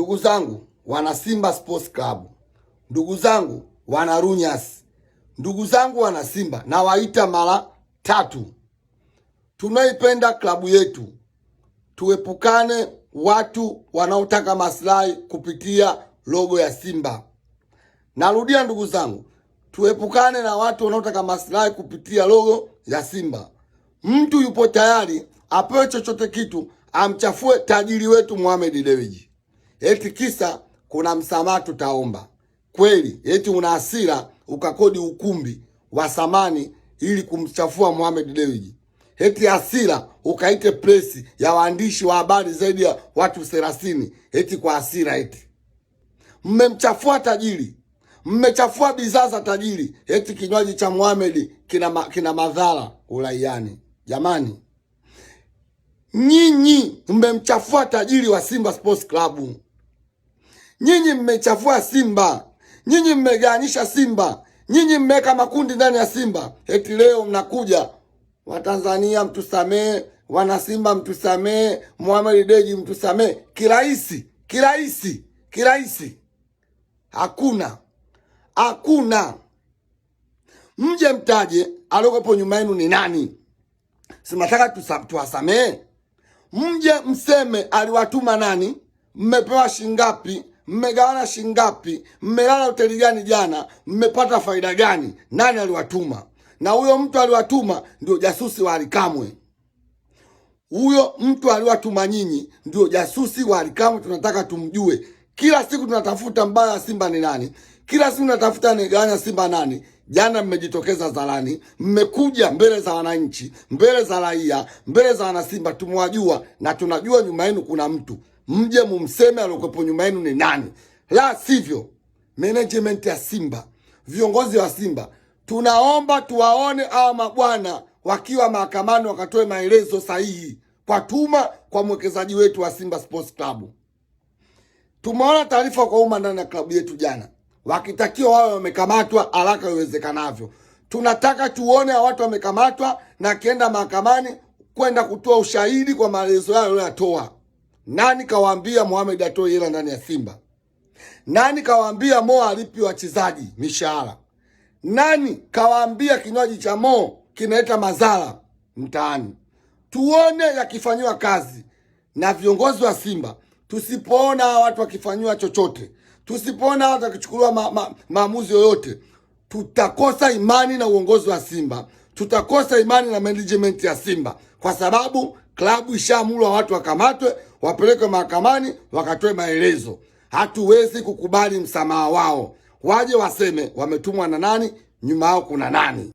Ndugu zangu wana Simba Sports Club, ndugu zangu wana Runyasi, ndugu zangu wana Simba, nawaita mara tatu. Tunaipenda klabu yetu, tuepukane watu wanaotaka maslahi kupitia logo ya Simba. Narudia ndugu zangu, tuepukane na watu wanaotaka maslahi kupitia logo ya Simba. Mtu yupo tayari apewe chochote kitu amchafue tajiri wetu Mohamed Dewji eti kisa kuna msamaha tutaomba. Kweli eti una hasira ukakodi ukumbi wa samani ili kumchafua Mohamed Dewji, eti hasira ukaite presi ya waandishi wa habari zaidi ya watu 30, eti kwa hasira, eti mmemchafua tajiri, mmechafua bidhaa za tajiri, eti kinywaji cha Mohamed kina madhara uraiani. Jamani, nyinyi mmemchafua tajiri wa Simba Sports Club. Nyinyi mmechafua Simba, nyinyi mmegawanyisha Simba, nyinyi mmeweka makundi ndani ya Simba. Eti leo mnakuja Watanzania mtusamee, wana Simba mtusamee, Mohamed Dewji mtusamee, kirahisi kirahisi kirahisi. Hakuna, hakuna. Mje mtaje aliokuwepo nyuma yenu ni nani? Simataka tuwasamee. Mje mseme aliwatuma nani, mmepewa shingapi? Mmegawana shingapi? Mmelala hoteli gani jana? Mmepata faida gani? Nani aliwatuma? Na huyo mtu aliwatuma ndio jasusi wa Alikamwe. Huyo mtu aliwatuma nyinyi ndio jasusi wa Alikamwe. Tunataka tumjue. Kila siku tunatafuta mbaya Simba ni nani, kila siku tunatafuta ni gani Simba nani. Jana mmejitokeza hadharani, mmekuja mbele za wananchi, mbele za raia, mbele za wanasimba. Tumewajua na tunajua nyuma yenu kuna mtu mje mumseme aliokuwepo nyuma yenu ni nani, la sivyo management ya Simba, viongozi wa Simba, tunaomba tuwaone hawa mabwana wakiwa mahakamani wakatoe maelezo sahihi kwa tuma kwa mwekezaji wetu wa Simba Sports Club. Tumeona taarifa kwa umma ndani ya klabu yetu jana, wakitakiwa wawe wamekamatwa haraka iwezekanavyo. Tunataka tuone hawa watu wamekamatwa na akienda mahakamani kwenda kutoa ushahidi kwa maelezo yao aliyoyatoa. Nani kawaambia Mohamed atoe hela ndani ya Simba? Nani kawaambia Mo alipi wachezaji mishahara? Nani kawaambia kinywaji cha Mo kinaleta madhara mtaani? Tuone yakifanyiwa kazi na viongozi wa Simba. Tusipoona watu wakifanyiwa chochote, tusipoona watu wakichukuliwa maamuzi yoyote, tutakosa imani na uongozi wa Simba, tutakosa imani na management ya Simba, kwa sababu klabu ishaamuru watu wakamatwe, wapelekwe mahakamani, wakatoe maelezo. Hatuwezi kukubali msamaha wao, waje waseme wametumwa na nani, nyuma yao kuna nani.